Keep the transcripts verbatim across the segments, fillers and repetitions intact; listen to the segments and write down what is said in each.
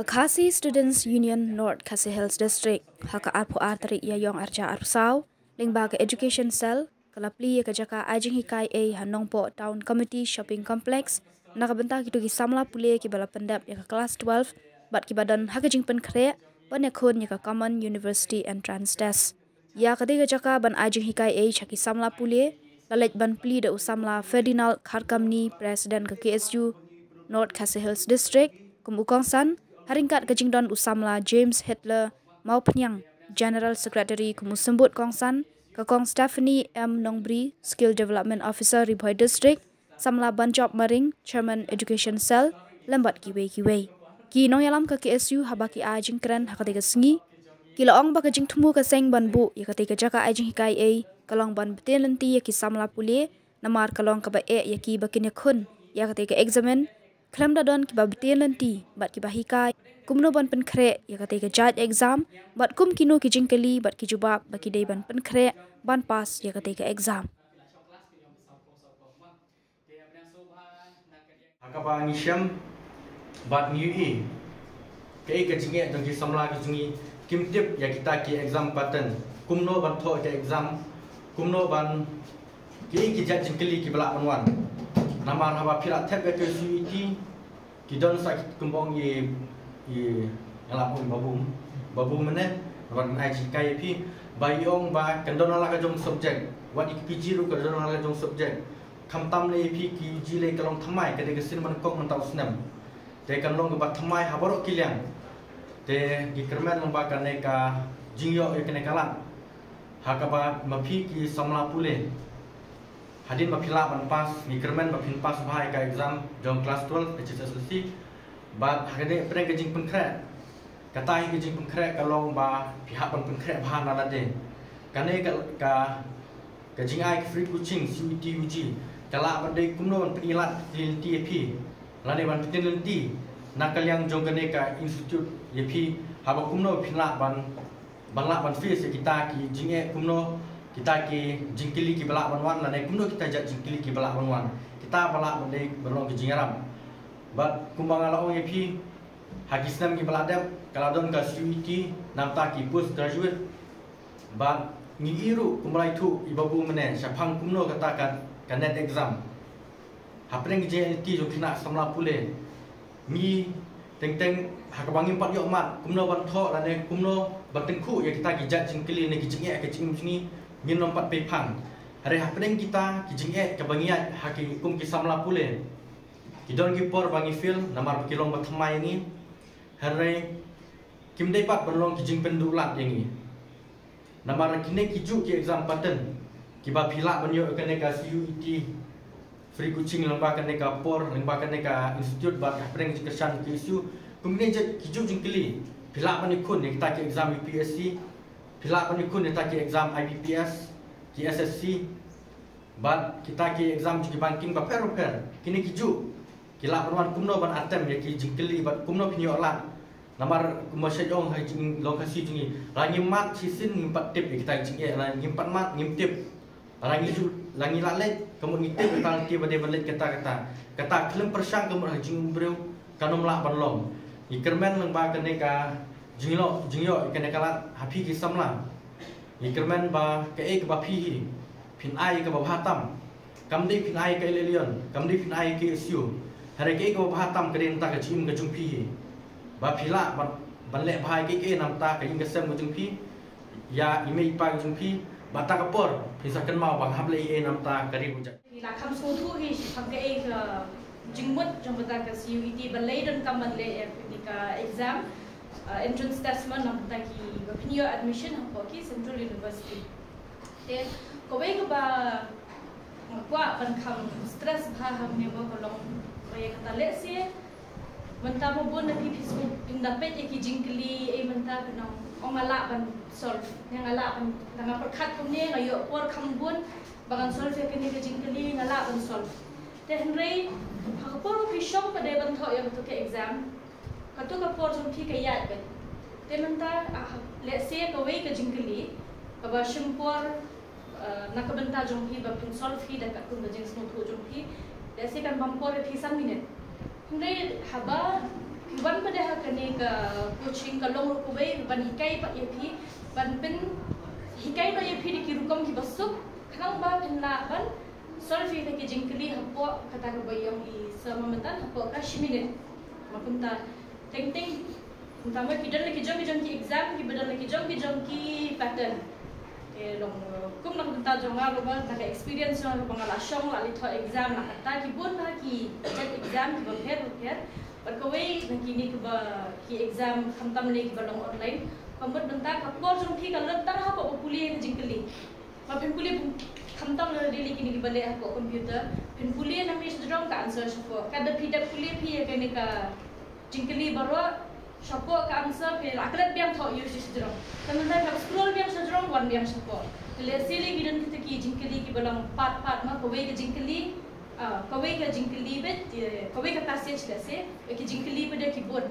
Khasi Students Union North Khasi Hills District, ha ka arphew ar tarik Ïaïong arhajar arphew saw, lyngba ka Education Cell, ka la plie ïa ka jaka ai jinghikai ei ha Nongpoh Town Committee Shopping Complex, na ka bynta kito ki samla pule kiba la pyndep ïa ka klas twelve, bad kiba don ha ka jingpynkhreh ban ïakhun ïa ka Common University Entrance Test. Ïa katei ka jaka ban ai jinghikai ei sha ki samla pule, la leit ban plie da u samla Ferdinand Kharkamni, President ka K S U North Khasi Hills District, kum u kongsan, ha ryngkat ka jingdon u samla James Hitler Mawphniang, General Secretary, kum u symbud kongsan, ka kong Stephanie M Nongbri, Skill Development Officer, Ri Bhoi District, samla Banjop Maring, Chairman Education Cell, lem bad kiwei kiwei. Ki nongïalam ka K S U haba ki ai jingkren ha katei ka sngi, ki la ong ba ka jingthmu ka seng ban buh ïa katei ka jaka ai jinghikai ei, ka long ban btin lynti ïa ki samla pule, namar ka long kaba eh ïa ki ba kin ïakhun ïa katei ka eksamin, khlem da don kiba btin lynti bad kiba hikai kumno ban pynkhreh ïa katei ka jait exam, bad kum kino ki jingkylli bad ki jubab ba ki dei ban pynkhreh ban pass ïa katei ka exam. Ha kaba ngi shem bad ngi ïohi kaei ka jingeh jong ki samla ki jong ngi, kim tip ïa kita ki exam pattern, kumno ban thoh ïa ka exam, kumno ban, kiei ki jait jingkylli kiba lah ban wan. Namar haba phi la thep ïa ka C U E T, ki don sa ki, kumba ong i, i, nga lah ban ong i babu, babu mynne, namar ngan ai jinghikai ïa phi, ba i ong ba kan don la ka jong subject, wat i P G ruh kan don la ka jong subject. Khamtam lei phi ki U G lei ka long thymmai, ka dei ka sien ba nyngkong mynta u snem. Te kan long kaba thymmai ha baroh ki liang. Te ngi kyrmen lyngba kane ka jingïoh ïa kane ka lad, ha kaba ma phi ki samla pule, hadien ba phi lah ban pass, ngi kyrmen ba phin pass bha ïa ka exam jong klas twelve H S S L C. Bad ha kane pyrshang ka jingpynkhreh, kata hi ka jingpynkhreh ka long ba phi hap ban pynkhreh bha na lade. Kane ka, ka, ka jingai ka free coaching C U E T U G ka lah ban dei kumno ban pyni lad, pyni lynti ïa phi, lane ban pyni lynti na ka liang jong kane ka institute ïa phi, haba kumno phin lah ban, ban lah ban face ïa kita ki jingeh, kumno kita ki jingkylli kiba lah ban wan, lane kumno kita jait jingkylli kiba lah ban wan, kita ba lah ban dei ban long ki jingïarap. Bad kumba nga la ong ïa phi, ha ki snem kiba la dep ka la don ka C U E T namar ki post graduate. Bad ngi ïohi ruh kumba la ïathuh i babu mynne shaphang kumno kata ka, ka NET exam. Hapdeng ka jingïaid lynti jong kine ki samla pule, ngi teng teng ha kaba ngim pat ïoh mad kumno ban thoh lane kumno ban tyngkhuh ïa kita ki jait jingkylli ne ki jingeh ka jingim jong ngi, ngim pat pei phang. Hynrei hapdeng kita ki jingeh kaba ngi ïaid ha ki kum ki samla pule, ki don ki por ba ngi fail namar ba ki long ba thymmai ïa ngi. Hynrei kim dei pat ban long ki jingpynduh lad ïa ngi. Namar kine ki juh ki exam pattern kiba phi lah ban ïoh kane ka C U E T free coaching lyngba kane ka por, lyngba kane ka institute bad hapdeng jingkyrshan ki issue. Kum kine ki juh jingkylli phi lah ban ïakhun ïa kita ki exam U P S C, phi lah ban ïakhun ïa kita ki exam I B P S, ki S S C, bad kita ki exam jong ki banking bapher bapher. Kine ki juh ki lah ban wan kumno ban attempt ïa ki jingkylli bad kumno phin ïoh lad. Namar kumba shu ong ha jinglong Khasi jong ngi, la ngim mad shisien ngim pat tip ïa kita ki jingeh, la ngim pat mad ngim tip. La ngi ju, la ngi la leit ka mut ngi tip ïa ka lynti ba dei ban leit kata kata. Kata khlem pyrshang ka mut ha jingim briew kan ym lah ban long. Ngi kyrmen lyngba kane ka jingïoh, jingïoh ïa kane ka lad ha phi ki samla. Ngi kyrmen ba kaei kaba phi hi phin ai kaba bha tam. Kam dei phin ai ka Ïew Lwm, kam dei phin ai ka ïew siu. Hynrei kaei kaba bha tam ka dei na ka bynta ka jingim ka jong phi hi. Ba phi lah ban, ban leh bha ïa kaei kaei na ka bynta ka ïing ka sem ka jong phi, ïa i mei i pa ka jong phi. Bad ha kata ka por phin sa kynmaw ba nga hap leh ei ei na ka bynta ka ri ka jaid. Ngi la kham sngewthuh hi shaphang kaei ka jingmut jong kata ka C U E T, balei donkam ban leh ïa kane ka exam, uh, entrance test mo, na ka bynta kiba pynïoh admission hapoh ki Central University. Te kawei kaba nga kwah ban kham stress bha hangne mo ka long ba ïa kata, lehse mynta mo bun na phi phi sngewthuh ynda peit ïa ki jingkylli, eh, mynta phin ong, oh, nga lah ban solve, ne nga lah ban, da nga pyrkhat kumne nga ïoh por kham bun ba ngan solve ïa kane ka jingkylli, nga lah ban solve. Te hynrei ha ka por ba phi shong pat dei ban thoh ïa kato ka exam, kato ka por jong phi ka ïaid beit. Te mynta, ah, lehse kawei ka jingkylli kaba shim por, ah, na ka bynta jong phi ba phin solve hi da katkum ka jingsngewthuh jong phi, lehse kan bam por ïa phi san minit. Hynrei haba Ban pat ha kane ka coaching ka long ruh kawei ban hikai pat ïa phi, ban pynhikai noh ïa phi da ki rukom kiba suk khnang ba phin lah ban solve ïa ki jingkylli hapoh kata kaba ïong i Sir Mametan hapoh ka shi minit. Ma kumta teng teng kumta ma ki don la ki jong ki jong ki exam kiba don la ki jong ki jong ki pattern. Te long kum na ka bynta jong nga ruh ba na ka experience jong nga ruh ba nga la shong la leit thoh exam na kata ki bun na ki JAT exam kiba pher ba pher. Bad kawei na kine kiba ki exam khamtam ne kiba long online. Ka mut bynta ka por jong phi ka lut tang hapoh ba pule ka jingkylli. Ba phin pule phin khamtam na daily kine kiba leh hapoh computer. Phin pule na me sdrong ka answer shapoh. Ka da phi da pule phi ïa kane ka jingkylli baroh shapoh ka answer phi la klet biang thoh ïa shi sdrong. Te mynta ka scroll biang sdrong wan biang shapoh. Te lehse lei ki don kita ki jingkylli kiba long part part ma kawei ka jingkylli, ah, kawei ka jingkylli bad, eh, kawei ka passage lehse, eh, ki jingkylli pat da ki bun.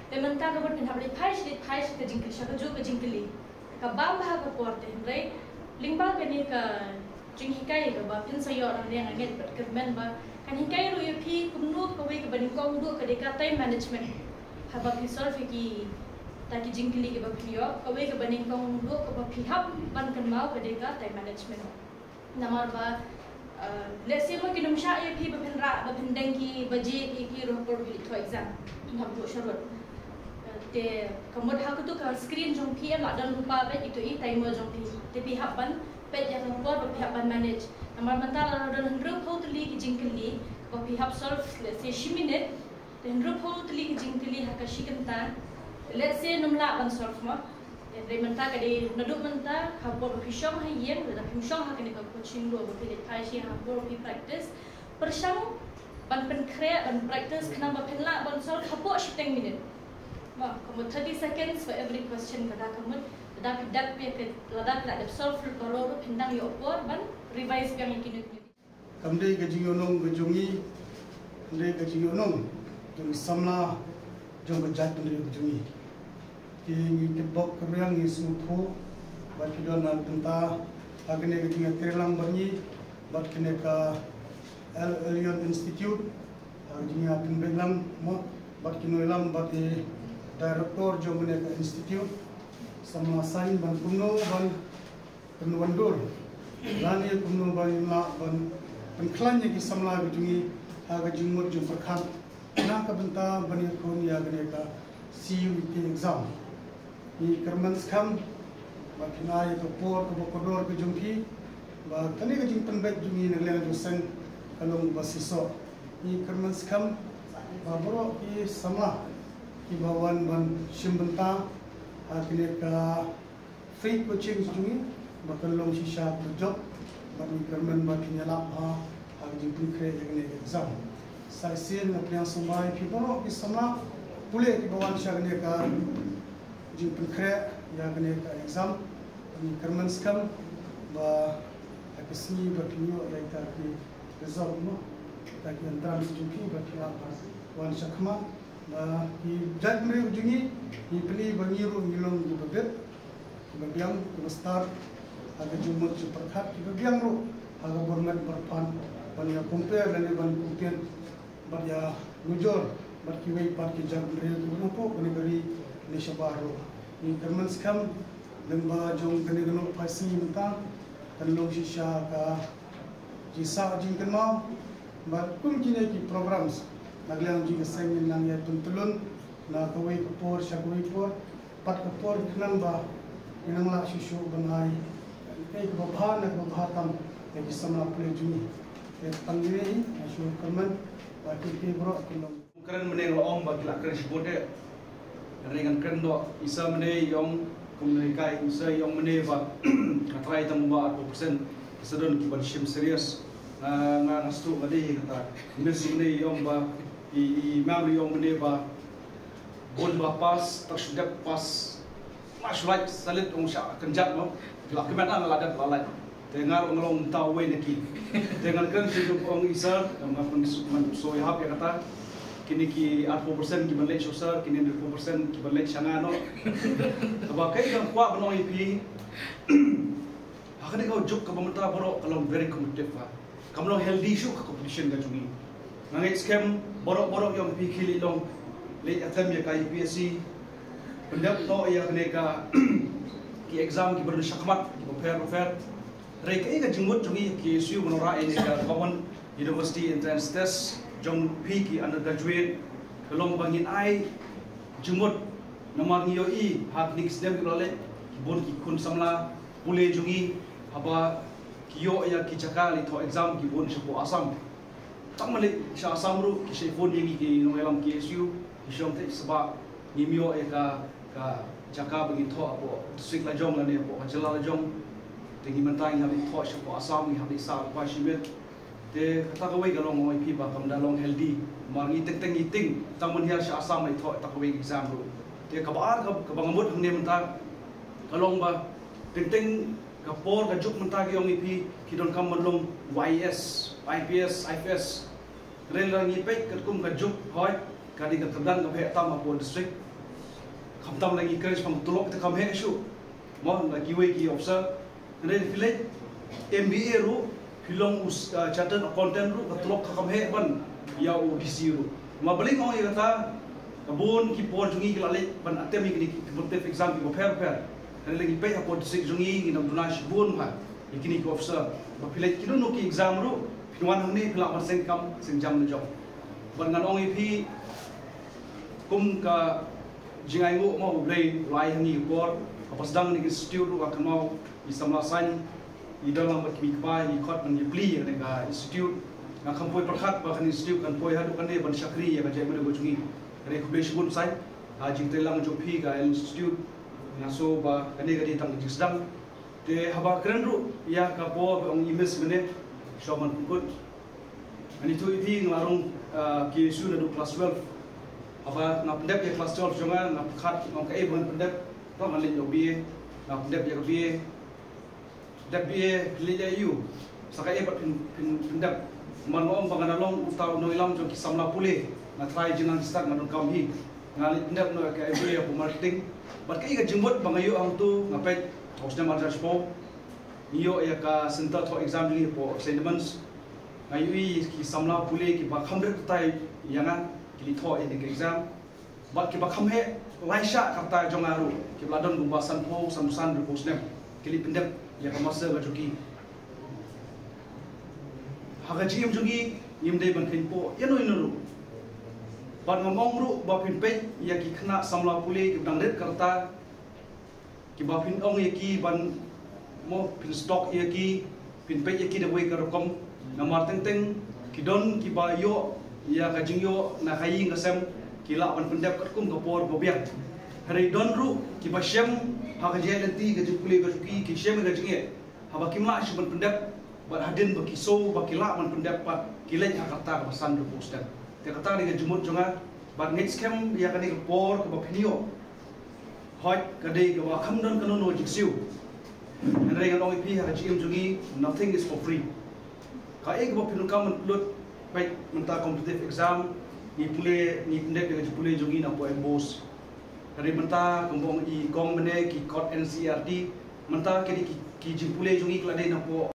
Te mynta ka bun phin hap leit phai shi leit phai shi ka jingkylli sha kajuh ka jingkylli. Ka bam bha ka por te hynrei lyngba kane ka jinghikai kaba phin sa ïoh nangne nga ngeit bad kyrmen ba kan hikai ruh ïa phi kumno kawei kaba nyngkong duh ka dei ka time management. Haba phi solve ïa kita ki jingkylli kiba phin ïoh, kawei kaba nyngkong duh kaba phi hap ban kynmaw ka dei ka time management. Namar ba, eh, lehse ma kin ym shah ïa phi ba phin rah ba phin deng ki baje ki ki ruh por phi thoh exam. Phin hap duh sharud. Eh, te ka mut ha katu ka screen jong phi em la don lypa bad itu i timer jong phi. Te phi hap ban peit ïa ka por ba phi hap ban manage. Namar mynta la don hynriewphew tylli ki jingkylli ba phi hap solve lehse shi minit. Te hynriewphew tylli ki jingkylli ha ka shi kynta. Lehse nym lah ban solve mo. Te hynrei mynta ka dei naduh mynta ha por ba phi shong ha ïing lada phim shong ha kane ka coaching ruh ba phi leit phai shi ha por ba phi practice. Pyrshang ban pynkhreh ban practice khnang ba phin lah ban solve hapoh shiteng minit. Mo, ka mut thirty seconds for every question kata ka mut lada phi dep ïa ka lada phi la dep solve baroh ruh phin dang ïoh por ban revise biang ïa kine kine. Kam dei ka jingïohnong ka jong ngi, kam dei ka jingïohnong jong ngi samla jong ka jaitbynriew ka jong ngi. Ki ngi kitbok kyrriang ngi sngewthuh bad ki don na ka bynta ha kane ka jingïatreilang bad ngi bad kane ka Al Elyon Institute ha ka jingïapynbeit lang mo bad ki nongïalam bad ki director jong kane ka institute. Samla saiñ ban kumno ban pynwandur lane kumno ba ngin lah ban pynkhlaiñ ïa ki samla ki jong ngi ha ka jingmut jingpyrkhat na ka bynta ban ïakhun ïa kane ka C U E T exam. Ngi kyrmen skhem ba phin ai ïa ka por kaba kordor ka jong phi ba kane ka jingpynbeit jong ngi na liang jong seng ka long ba shisha. Ngi kyrmen skhem ba baroh ki samla kiba wan ban shim bynta ha kane ka free coaching jong ngi ba kan long shisha ka jop ba ngi kyrmen ba kin ïalap ha ha ka jingpynkhreh ïa kane ka exam. Sa shisien nga pdiang sngewbha ïa phi baroh ki samla pule kiba wan sha kane ka jingpynkhreh ïa kane ka exam. Ba ngi kyrmen skhem ba ha ka sngi ba phin ïoh ïa kita ki result mo kita ki entrance jong phi ba phi hap wan shakhmat. Ba ki jaitbynriew jong ngi ngi pyni ba ngi ruh ngi long kiba bit kiba biang kiba stad ha ka jingmut jingpyrkhat kiba biang ruh ha ka bor met bor pan ban ïa compare lane ban compete bad ïa nujor bad kiwei pat ki jaitbynriew kiba napoh kane ka ri ne shabar ruh. Ngi kyrmen skhem lyngba jong kane ka nongphai sngi mynta kan long shisha ka jingsah jingkynmaw bad kum kine ki programs na ka liang jong ka seng ngin nang ïa pyntlun na kawei ka por sha kawei por pat ka por khnang ba ngin nang lah shuh shuh ban ai kaei kaba bha na kaba bha tam ïa ki samla pule jong ngi. Ïa tang kine hi nga shu kyrmen ba ki ki baroh ki long. Kren mynne nga ong ba ki la kren shibun de. Hynrei ngan kren noh i Sir mynne i ong kum ngi kai i Sir i ong mynne ba nga try tang ba arphew percent ki sa don ki ban shim serious. Nga nga nga sdang nga dei kata. Miss mynne i ong ba i i Mam i ong mynne ba bun ba pass tak shu dep pass. Nga shu lait salit ong sha kynjat mo. Ki la kmen nga la dep la lait. Te nga ruh nga long ta uwei na ki. Te ngan kren shu ong i Sir, nga pyn suk man so ïahap ïa kata. Kine ki arphew percent ki ban leit sha u Sir, kine arphew percent ki ban leit sha nga noh. Kaba kaei kaba nga kwah ban ong ïa phi. Ha kane ka juk kaba mynta baroh ka long very competitive ba. Kam long healthy shuh ka competition ka jong ngi. Nga ngeit skhem baroh baroh ïong phi ki leit long Leh attempt ïa ka U P S C, pyndep noh ïa kane ka ki exam kiba don shakhmat kiba pher bapher. Hynrei kaei ka jingmut jong ngi K S U ban wanrah ïa kane ka Government University Entrance Test jong phi ki undergraduate, ka long ba ngin ai jingmut namar ngi ïohi ha kine ki snem kiba la leit, ki bun ki khun samla pule jong ngi haba ki ïoh ïa ki jaka leit thoh exam ki bun shapoh Assam. Tang ban leit sha Assam ruh ki shait phone ïa ngi ki nongïalam K S U, ki shong te sbah ngim ïoh ïa ka, ka jaka ba ngin thoh hapoh district la jong lane hapoh ka jylla la jong. Te ngi mynta ngi hap leit thoh shapoh Assam, ngi hap leit sah lypa shimet. Te kata kawei ka long, ong ïa phi, ba kam da long healthy. Namar ngi teng teng ngi tieng tang ban hiar sha Assam leit thoh kata kawei exam ruh. Te kaba ar ka, kaba nga mut hangne mynta ka long ba teng teng ka por ka juk mynta ki ong ïa phi ki donkam ban long Y A S, I P S, I F S. Hynrei lada ngi peit katkum ka juk, hooid, ka dei ka kyrdan kaba heh tam hapoh district. Khamtam lada ngi kren shaphang tulop te kam heh shuh, mo, na kiwei ki officer. Hynrei phi leit M B A ruh, phi long u s-, ah, chartered accountant ruh, ka tulop ka kam heh ban ïa u D C ruh. Namar balei nga ong ïa kata, ka bun ki por jong ngi ki la leit ban attempt ïa kine ki competitive exam kiba pher bapher. Hynrei lada ngi peit hapoh district jong ngi, ngin ym duna shibun bha ïa kine ki officer. Ba phi leit kino kino ki exam ruh, phin wan hangne phi lah ban seng kam seng jam la jong. Bad ngan ong ïa phi, kum ka jingainguh, mo, U Blei u la ai ha ngi ka por, haba sdang kane ka institute ruh, nga kynmaw i samla Sain i don lang bad ki mei ki pa, i khot ban ïa plie ïa kane ka institute. Nga kham poi pyrkhat ba kane ka institute kan poi haduh kane ban shakri ïa ka jaitbynriew ka jong ngi. Hynrei khublei shibun Sain ha jingtrei lang jong phi ha ka institute. Nga sngew ba kane ka dei tang ka jingsdang. Te haba kren ruh ïa ka por ba ong i Miss mynne, shuwa ban pynkut, ngan ïathuh ïa phi, nga la rung, ah, K S U naduh class twelve. Haba nga pyndep ïa class twelve jong nga, nga pyrkhat, nga ong kaei ba ngan pyndep. To ngan leit ïa ka B A, nga pyndep ïa ka B A. Dep B A, phin leit ïa U. Sa kaei pat phin, phin, phin dep. Namar nga ong ba nga da long uta u nongïalam jong ki samla pule. Nga try jingnang stad, nga donkam hi. Nga leit pyndep noh ïa ka M B A hapoh marketing. Bad kaei ka jingmut ba nga ïoh hangto, nga peit, ha u snem ar hajar shiphew, ngi ïoh ïa ka center thoh exam jong ngi hapoh Saint Edmunds. Nga ïohi ki samla pule kiba kham rit rta ïa nga, ki leit thoh ïa kane ka exam. Bad kiba kham heh lai shah ka rta jong nga ruh, kiba la don kumba sanphew, sanphew san, hynriewphew snem, ki leit pyndep ïa ka master ka jong ki. Ha ka jingim jong ngi, ngim dei ban kheiñpoh ïano ïano ruh. Bad ngam ong ruh ba phin peit ïa ki khynnah samla pule kiba dang rit ka rta, kiba phin ong ïa ki ban, mo, phin stok ïa ki, phin peit ïa ki da kawei ka rukom. Namar teng teng ki don kiba ïoh ïa ka jingïoh na ka ïing ka sem, ki lah ban pyndep katkum ka por ba biang. Hynrei don ruh kiba shem ha ka jingïaid lynti, ka jingpule ka jong ki, ki shem ïa ka jingeh, haba kim lah shuh ban pyndep, bad hadien ba ki sngew ba ki lah ban pyndep pat, ki leit ha ka rta kaba san, hynriewphew snem. Te kata ka dei ka jingmut jong nga, bad ngeit skhem ïa kane ka por kaba phin ïoh, hooid, ka dei kaba kham don kano kano ka jingsiew. Hynrei ngan ong ïa phi, ha ka jingim jong ngi, nothing is for free. Kaei kaba phi donkam ban pynlut, peit mynta competitive exam, ngi pule, ngi pyndep ïa ka jingpule jong ngi napoh MBOSE. Hynrei mynta kumba ong i kong mynne, ki kot N C E R T, mynta ki dei ki, ki jingpule jong ngi ki la dei napoh